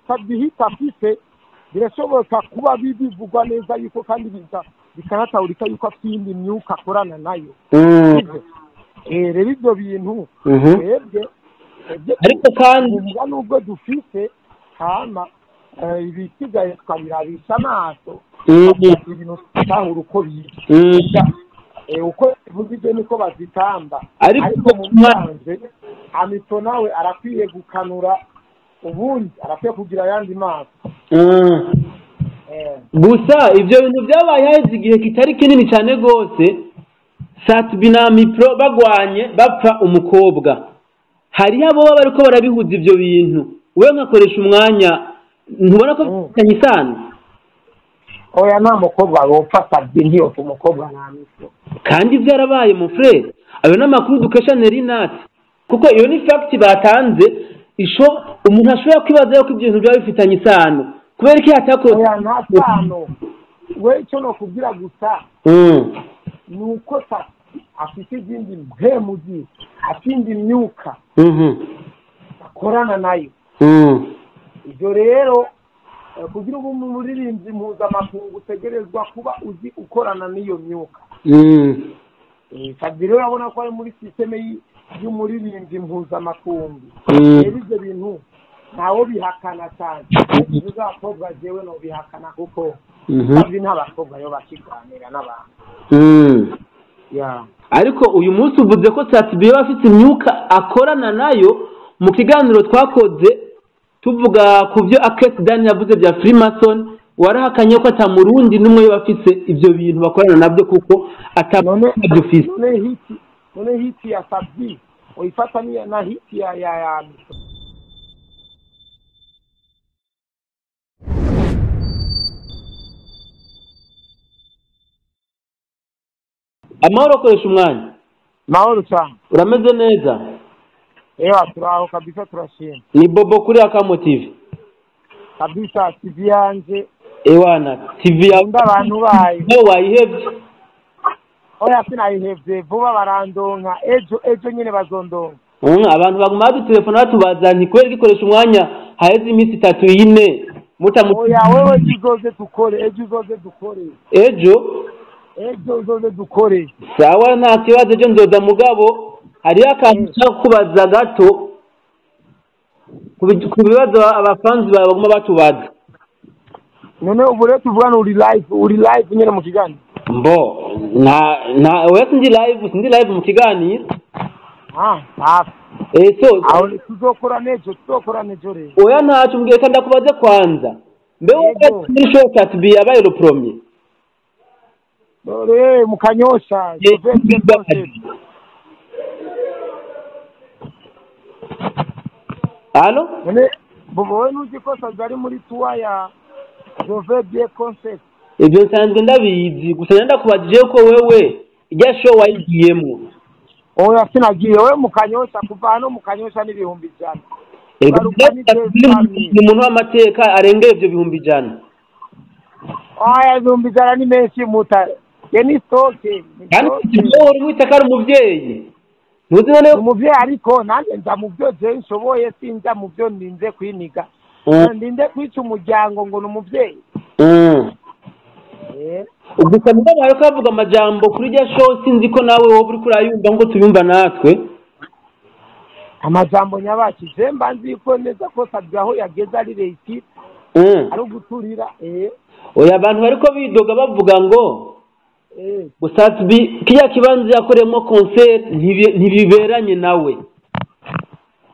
Sat-B hit afise birashoboka kuba bivugwa neza yuko kandi bikanatahurika yuko afite iyindi myuka akorana nayo. Rero ibyo bintu twebwe ariko kandi nubwo dufise hama ibisigaye tukabirabisha amaso, ibintu tutahura uko biri, uko bivuga ibyo niko bazitamba. Ariko mu bisanzwe Amito nawe arakwiye gukanura, ubundi arakwiye kugira ayandi maso. Gusa ibyo bintu byabaye haheze igihe kitari kinini cyane rwose. Sat-B na Mipro bagwanye bapfa umukobwa, hariho abo baba bariko barabihuza ibyo bintu. Wewe nkakoresha umwanya, ntubona ko bifitanye isano? Oya, nta mukobwa wopfa Sat-B, ntiyopfa umukobwa na Mipro. Kandi byarabaye mon frère, ayo n'amakuru dukesha Nerinat, kuko iyo ni fact batanze. Isho umuntu ashobora kwibaza yuko ibyo bintu byaba bifitanye isano, kubera iki hatakoze? Oya, nta sano. We icyo nokubwira gusa ni uko Sat-B afite izindi mpemu ziwe, afite indi myuka akorana nayo. Ibyo rero kugira ubu umuririmbyi mpuzamakungu utegerezwa kuba uzi ukorana n'iyo myuka. Sat-B rero urabona ko ari muri système y'umuririmbyi mpuzamakungu. Rero ibyo bintu ntawo bihakana cyane. Ibyo by'abakobwa jewe no bihakana, kuko Sat-B nta bakobwa yo bakiganira n'abantu. Ariko uyu munsi uvuze ko Sat-B yaba afite imyuka akorana nayo. Mu kiganiro twakoze tuvuga ku byo Akes Dan yavuze bya Freemason, warahakanye ko ata murundi n'umwe yaba afise ivyo bintu bakorana nabyo, kuko atabyo. None hit ya Sat-B uyifata na hit ya Amahoro, koresha umwanya. Mahoro cyane. Urameze neza? Ewa, turaho kabisa, turashima. Ni Bobo kuri Akamo TV. Kabisa, TV yanje. Ewana, TV yawe abantu bayo. Nawe wayihevye? Oya, sinayihevye, vuba barandonka, ejo nyene bazondonka. Abantu baguma badutelefona batubaza nti kubera gikoresha umwanya haheze iminsi 3 4 mutamu. Oya, wewe uzoze dukore, ejo uzoze dukore. Ejo? Ejo uzoze dukore. Sawa, nta kibazo, ejo nzoza. Mugabo hariyo akantu nshaka kubaza gato ku bibazo abafanzi bawe baguma batubaza. None ubu rero tuvugana uri live nyene mu kiganiro? Mbo na oya, sindi live mu kiganiro. Ah, hafi. So aho tuzokora nejo rero. Oya, ntaco mbwiye, kandi ndakubaze kwanza, mbe wowe muri show Sat-B yabaye le premier? Dore mu Kanyosha. Allo? None Bobo, wowe ntuzi ko Sat-B ari muri tour ya Je Bien Concert? Ibyo nsanzwe ndabizi, gusa ndakubajije ko wewe irya show wayigiyemo. Oya, sinagiye. Wowe mu Kanyosha, kuva hano mu Kanyosha n'100,000. Ni umuntu w'amateka arengeye ibyo 100,000. Oya, 100,000 ni menshi muta ye, ni stock. Kandi wowe uri mwita ko ari umuvyeyi, ntuzi none? Umuvyeyi, ariko nanjye nza mu byo je nshoboye, sinza mu byo ndinze kwiniga, ndinde kwica umuryango ngo ni umuvyeyi. Gusa mugabo hariko bavuga amajambo kuri irya show, sinzi ko nawe wowe uriko urayumva ngo tubimva natwe. Amajambo nyabaki? Je mba nzi ko neza ko Sat-B aho yageze ari réussite, ari uguturira. Oya, abantu bariko bidoga bavuga ngo Sat-B kiriya kibanza yakoreyemo concert ntibiberanye nawe.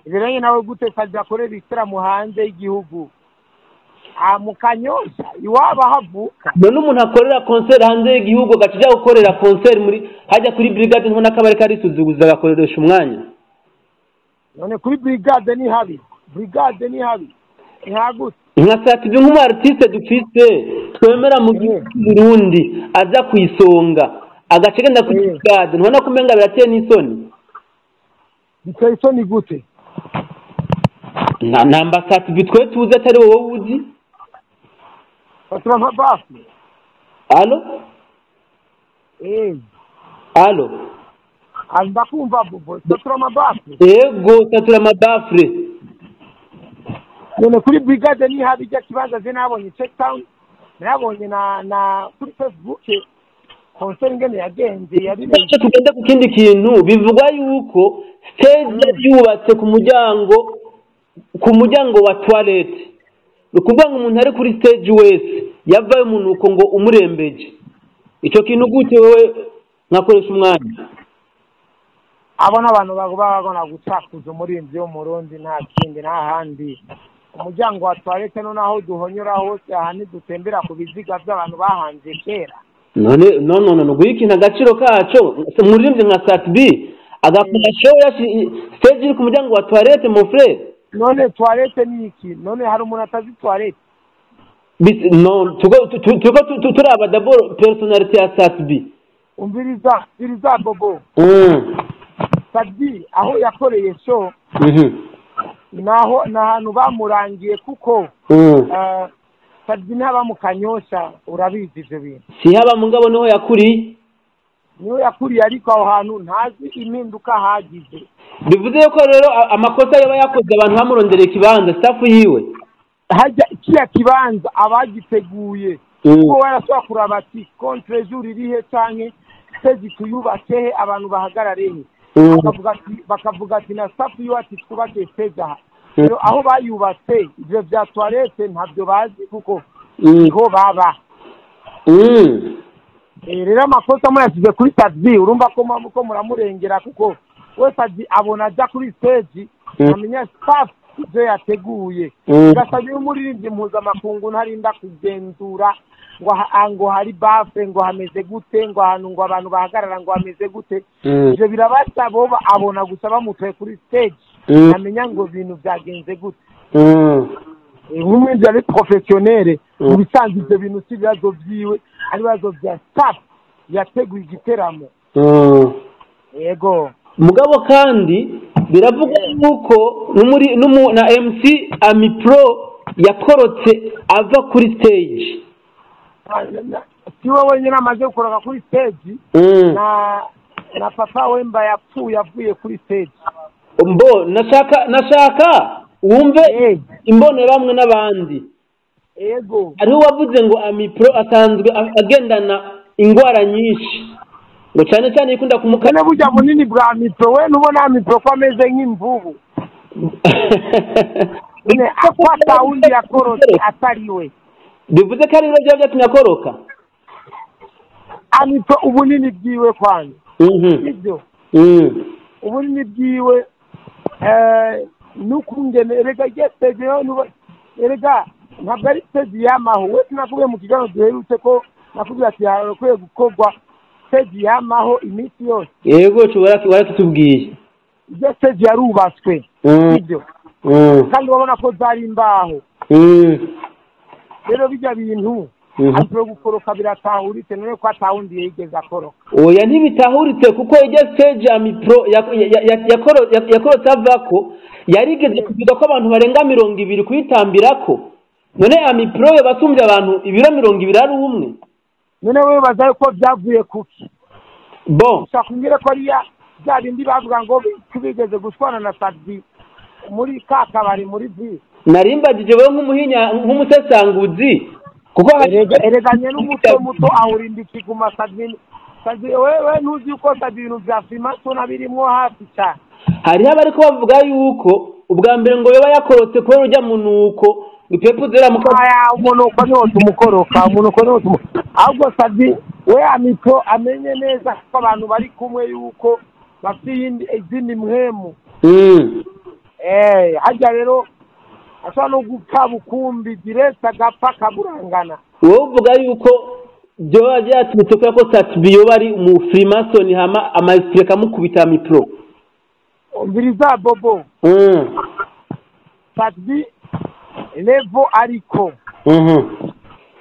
Biberanye nawe gute? Sat-B akorera ibitaramo hanze y'igihugu, mu Kanyosha iwabo ahavuka. None umuntu akorera concert hanze y'igihugu agaca aja gukorera concert muri hajya kuri brigade, ntubona ko abari karisuzuguza agakoresha umwanya? None kuri brigade ni habi? Brigade ni habi, ntihagutse. Nka Sat-B, nk'umu artiste dufise twemera mu gihugu cy'u Burundi, aza ku isonga, agaca agenda kuri brigade, ntubona ko umenga birateye n'isoni? Biteye isoni gute? Na namba Sat-B twe tuzi atari wowe uzi. Fatura nka basi. Allo? Allo? Ndakumva, Bobo. Satura amabafure. Ego, satura amabafure. None kuri brigade ni habi ijya kibanza je nabonye check town, nabonye na kuri Facebook concert ingene yagenze yari. Icyo tugenda ku kindi kintu, bivugwa yuko stage yubatse ku muryango wa toilette. Ni ukuvuga ngo umuntu ari kuri stage wese yavayo umunuko ngo umurembeje. Icyo kintu gute wowe nkakoresha umwanya? Abo n'abantu bagomba gucakuza umurinzi w'Umurundi, nta kindi, nta handi. Umuryango wa toilette no naho duhonyora hose, aha ntidutembera ku biziga by'abantu bahanze kera. None no no no guha ikintu agaciro kaco, umuririmbyi nka Sat-B agakora show ya stage iri ku muryango wa toilette, mon frère. None toilette ni iki? None hari umuntu atazi toilette? No, tuko turaba d'abord personnalité ya Sat-B. Umviriza, umviriza Bobo. Sat-B aho yakoreye show naho ni ahantu bamurangiye, kuko Sat-B ntaba mu Kanyosha, urabizi ivyo bintu. Si haba, mugabo niho yakuriye. Niho yakuriye, ariko aho hantu ntazi impinduka hagize. Bivuze ko rero amakosa yaba yakoze, abantu bamurondereye ikibanza, staff yiwe. Hajya kiriya kibanza abagiteguye, kuko warashobora kuraba ati contre-jour irihe canke stage tuyubake he, abantu bahagarare he? Bakavuga ati na staff yiwe ati twubake stage aha. Rero aho bayubatse, ivyo vya toilette ntabyo bazi kuko niho baba. Rero amakosa muyasize kuri Sat-B, urumva ko muramurengera, kuko we Sat-B abona aja kuri stage, amenya staff ivyo yateguye. Ugasanga iyo umuririmbyi mpuzamakungu ntarinda kugenzura ngo hari baffle, ngo hameze gute, ngo ahantu ngo abantu bahagarara ngo hameze gute. Ivyo birabasa bo abona gusa bamutoye kuri stage, amenya ngo ibintu vyagenze gute. Nk'umwinjira ari professionnel, mu bisanzwe ivyo bintu si ibibazo vyiwe, ari ibibazo vya staff yateguye igiteramo. Yego. Mugabo kandi biravugwa yuko n'umuri na MC Amipro yakorotse ava kuri stage. Si we wenyine amaze gukoroka kuri stage, na Papa Wemba yapfuye avuye kuri stage. Mbo nashaka wumve imbono bamwe n'abandi. Yego. Hariho uwavuze ngo Amipro asanzwe agendana ingwara nyinshi, ngo cyane cyane ikunda kumuka. None burya bunini bwa Amipro, we ntubona Amipro ko ameze nk'imvubu? None ko atawundi yakorotse atari we? Bivuze ko ari byo byaba byatumye akoroka. Amipro ubunini bwiwe kwanza, sibyo? Ubunini bwiwe n'ukungene erega stage yo erega ntabwo ari stage yamaho. We sinakubwiye mu kiganiro duherutse ko nakubwiye ati harakwiye gukorwa stage yamaho iminsi yose? Yego, waratubwiye. Iyo stage yarubatswe, sibyo? Kandi urabona ko zari imbaho. Rero bijya bintu ariko gukoroka biratahuritse, none ko atawundi yigeze akoroka? Oya, ntibitahuritse, kuko ijya stage ya Mipro yakorotse avako yarigeze kuvuga ko abantu barenga 20 kuyitambirako. None Amipro yabasumbye abantu ibiro 20 ari umwe? None wewe baza ko byavuye kuki? Bon. Ushaka kumbwira ko ariya bya bindi bavuga ngo bigeze gushwana na Sat-B muri ka kabari muri ville? Narimbagije wowe nk'umuhinya, nk'umusesanguzi, kuko Erega n'umuto muto awurinda ikiguma. Sat-B, Sat-B, wewe ntuzi yuko Sat-B ibintu bya Freemason birimwo hafi cyane? Hariho abariko bavuga yuko ubwa mbere ngo yoba yakorotse kubera urya munuko, ngo ipepu zera muka. Aya, umunuko niwo tumukoroka, umunuko niwo tumu. Ahubwo Sat-B we Amipro amenye neza ko abantu bari kumwe yuko bafite izindi mpwemu. Harya rero ashobora no gupfa bukumbi direct, agapfa kaburangana. Wowe uvuga yuko byoba byaturutse kubera ko Sat-B yoba ari umu Freemason, hama ama esprit akamukubita Amipro. Umviriza Bobo. Sat-B level ariko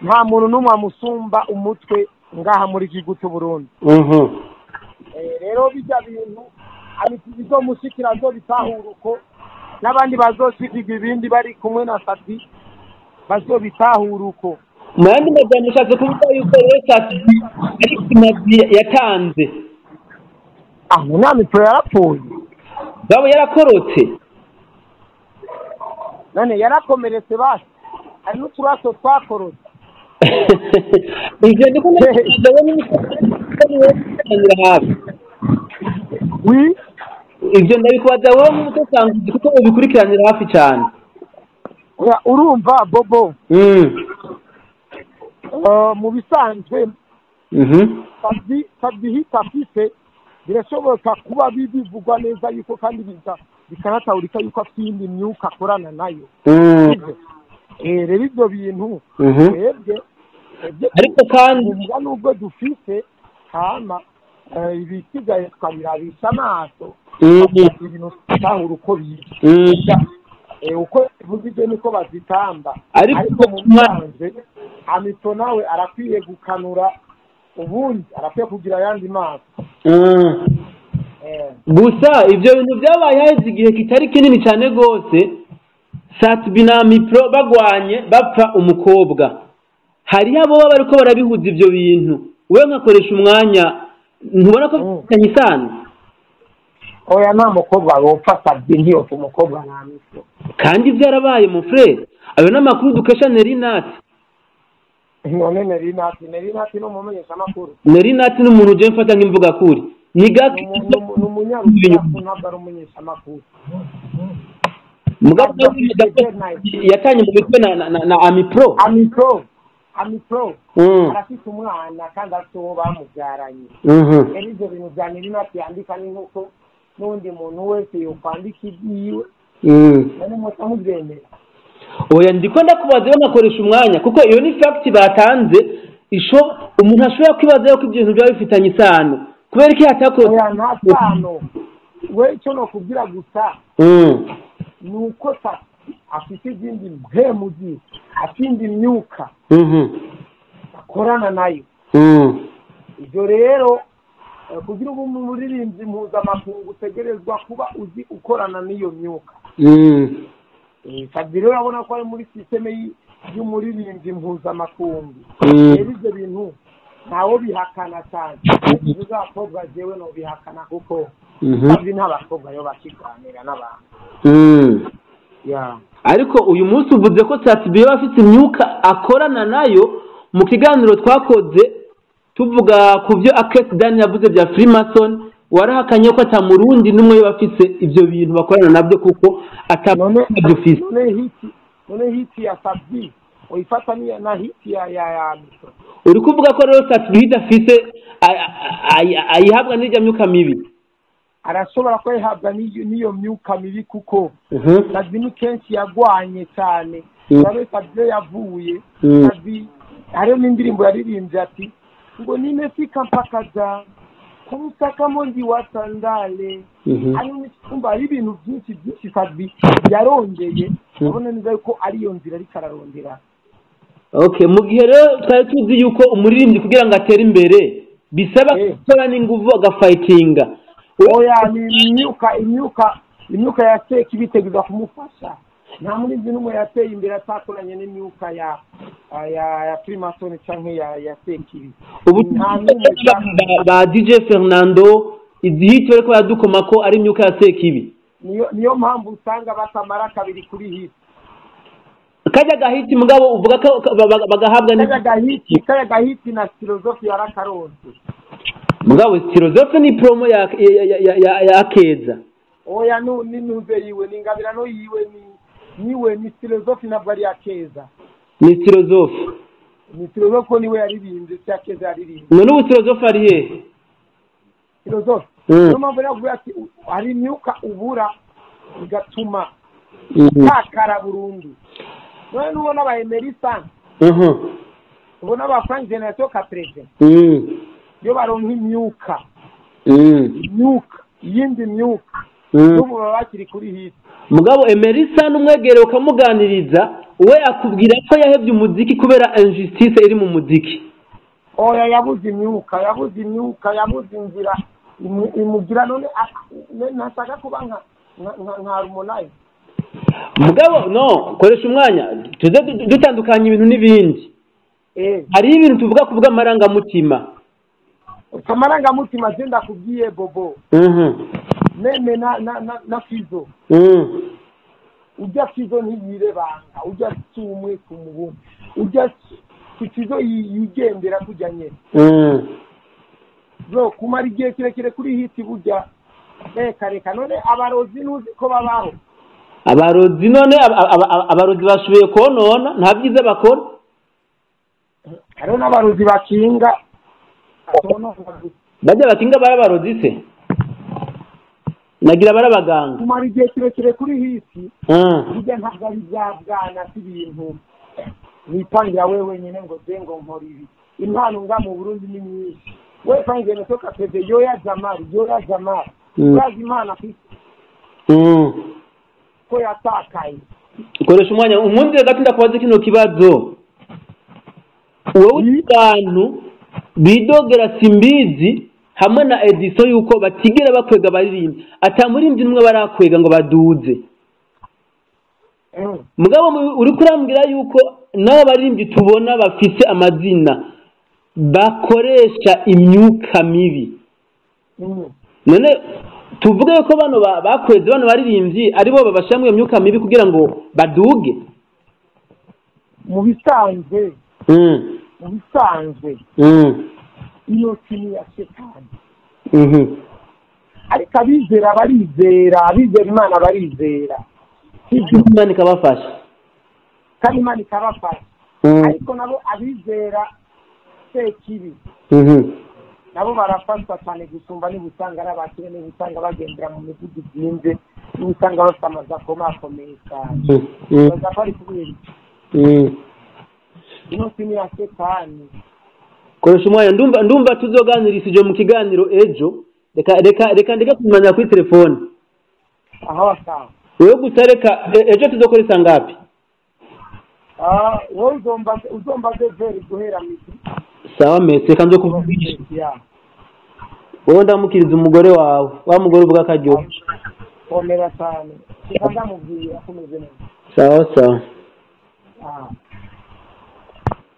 nta muntu n'umwe amusumba umutwe ngaha muri gihugu cy'u Burundi. Rero bijya bintu bizomushikira azobitahura uko n'abandi bazoshikirwa ibindi bari kumwe na Sat-B bazobitahura uko. Mu yandi majambo ushatse kuvuga yuko rero Sat-B ari ikimazi yatanze? Ah, none Amipro yarapfuye. Baba yarakorotse. None yarakomeretse basi, hari n'uturaso twakorotse. Ivyo ndiko ndabona hafi. Oui, ivyo ndabikubaza wowe nk'umutesanguzi kuko ubikurikiranira hafi cyane. Urumva Bobo, mu bisanzwe Sat-B afise birashoboka kuba bivugwa neza yuko kandi bikanatahurika yuko afite iyindi myuka akorana nayo. Rero ibyo bintu twebwe ariko kandi nubwo dufise hama ibisigaye tukabirabisha amaso, ibintu tutahura uko biri, uko bivuga ibyo niko bazitamba. Ariko mu bisanzwe Amito nawe arakwiye gukanura, ubundi arakwiye kugira ayandi maso. Gusa ibyo bintu byabaye haheze igihe kitari kinini cyane rwose. Sat-B na Amipro bagwanye bapfa umukobwa, hariho abo baba bariko barabihuza ibyo bintu. Wewe nkakoresha umwanya, ntubona ko bifitanye isano? Oya, nta mukobwa wopfa Sat-B, ntiyopfa umukobwa na Amipro. Kandi byarabaye mon frère, ayo n'amakuru dukesha Nerinati. None Nerinati ni umumenyeshamakuru. Nerinati ni umuntu uje mfata nk'imvuga kuri. Ni gake ni umunyarusaku, ntabwo ari umumenyeshamakuru. Mugabo yatanye mu mitwe na Amipro. Amipro arafite umwana kandi afite uwo bamubyaranye. Rero ibyo bintu bya Nerinati yandika ni nk'uko n'undi muntu wese yokwandika ibyiwe. None musa mubyemera? Oya, ndiko ndakubaza iyo nakoresha umwanya, kuko iyo ni fact batanze, isho umuntu ashobora kwibaza yuko ibyo bintu byaba bifitanye isano. Kubera iki hatakoze? Oya, nta sano. We icyo nokubwira gusa ni uko afite izindi mpemu ziwe, afite indi myuka akorana nayo. Ibyo rero kugira ubu umuririmbyi mpuzamakungu utegerezwa kuba uzi ukorana n'iyo myuka. Sat-B rero urabona ko ari muri systeme y'umuririmbyi mpuzamakungu. Rero ibyo bintu ntawo bihakana cyane. Ibyo z'abakobwa jewe no bihakana kuko Sat-B nta bakobwa yo bakiganira n'abantu. Ariko uyu munsi uvuze ko Sat-B yaba afite imyuka akorana nayo. Mu kiganiro twakoze tuvuga ku byo Akes Dan yavuze bya Freemason, warahakanye ko ata murundi n'umwe yaba afise ibyo bintu bakorana nabyo kuko atabyo. None hiti ya Sat-B uyifata na hiti ya Amipro. Uri kuvuga ko rero Sat-B idafise ayihabwa n'ijya myuka mibi? Arashobora ko ayihabwa n'iyo myuka mibi kuko Sat-B ni kenshi yagwanye cyane. Sabe Sat-B yavuye, Sat-B hariho n'indirimbo yaririmbye ati ngo nimefika mpaka za kumusaka mondi wa sandale. Umva ari ibintu byinshi byinshi Sat-B yarongeye, urabona neza yuko ariyo nzira ariko ararondera. Okay, mu gihe rero twari tuzi yuko umuririmbyi kugira ngo atere imbere bisaba gukora n'inguvu agafightinga. Oya, ni imyuka ya seki biteguza kumufasha. Nta muririmbyi n'umwe yateye imbere atakoranye n'imyuka ya Freemason canke ya Sekibi. Ubu ba DJ Fernando izi bariko baradukoma ko ari imyuka ya Sekibi. Niyo mpamvu usanga batamara kabiri kuri hit. Kajya gahiti mugabo uvuga ko bagahabwa ni kajya gahiti na filosofi ya Rakaronse. Mugabo filosofi ni promo ya Keza. Oya, ni nuze yiwe ni ngabirano yiwe niwe ni filosofi ntabwo ari ya Keza. Ni filosofi. Ni filosofi niwe yaririmbye, si Keza yaririmbye. None ubu filosofi ari he? Filosofi. Niyo mpamvu navuga ati hari imyuka ubura igatuma utakara burundu. None nubona aba Emerson, ubona aba Frank Generation Caprese, iyo baronka imyuka, iyindi myuka, n'ubu baba bakiri kuri hit. Mugabo Emerson umwegere ukamuganiriza, we akubwira ko yahevye umuziki kubera injustice iri mu muziki. Oya, yabuze imyuka, yabuze inzira imugira. None nashaka kuba nka Harmonize. Mugabo no koresha umwanya tuze dutandukanye ibintu n'ibindi. Hari ibintu tuvuga kuvuga amarangamutima. Amarangamutima je ndakubwiye Bobo. Meme na Fizo. Ujya Fizo ntiyirebanga, ujya sumwe ku mubumbe, ujya Fizo yigendera kujya nyene. Bro, kumara igihe kirekire kuri hiti burya reka reka. None abarozi ntuzi ko babaho? Abarozi none abarozi bashoboye konona, nta byiza bakora. Hariho n'abarozi bakinga. Bajya bakinga barabarozi se? Nagira barabaganga. Kumara igihe kirekire kuri hiti burya ntabwo ari bya bwana, si ibintu wipangira wewe wenyine ngo de ngo nkora ibi. Impano nga mu Burundi ni nyinshi. We pange natoka peve yoya zamari, yoya zamari. Urazi imana afise ko yatakaye. Koresha umwanya umunsi gato ndakubaze kino kibazo. Wowe bantu bidogera Simbizi hamwe na Edison yuko batigera bakwega baririmba, ata murimbyi numwe barakwega ngo baduze. Mugabo uri kurambwira yuko nabo baririmbyi tubona bafise amazina bakoresha imyuka mibi. None tuvuge yuko bano bakweze bano baririmbyi aribo babashamwe imyuka mibi kugira ngo baduge? Mu bisanzwe mu bisanzwe iyo kini ya shetani. Ariko abizera barizera, abizera Imana barizera, Imana ikabafasha, kandi Imana ikabafasha. Ariko nabo abizera sekibi nabo barafashwa cyane gusumba, niba usanga ari abakire, niba usanga bagendera mu midugudu izinze, niba usanga bafite amazu akomakomeye cyane. Baza ko ari kubera iki? Ino si ya shetani. Koresha umwanya, ndumva tuzoganirisa ivyo mu kiganiro ejo. Reka reka reka ndeke kumenya kuri telefone. Aho sawa. Wewe gusa reka ejo tuzokora isangapi? Wowe uzombaze veri guhera midi. Sawa mese, reka nzokuvugisha. Wowe ndamukiriza umugore wawe, wa mugore uvuga akaryoha. Komera cyane. Reka ndamubwira akomeze neza. Sawa sawa.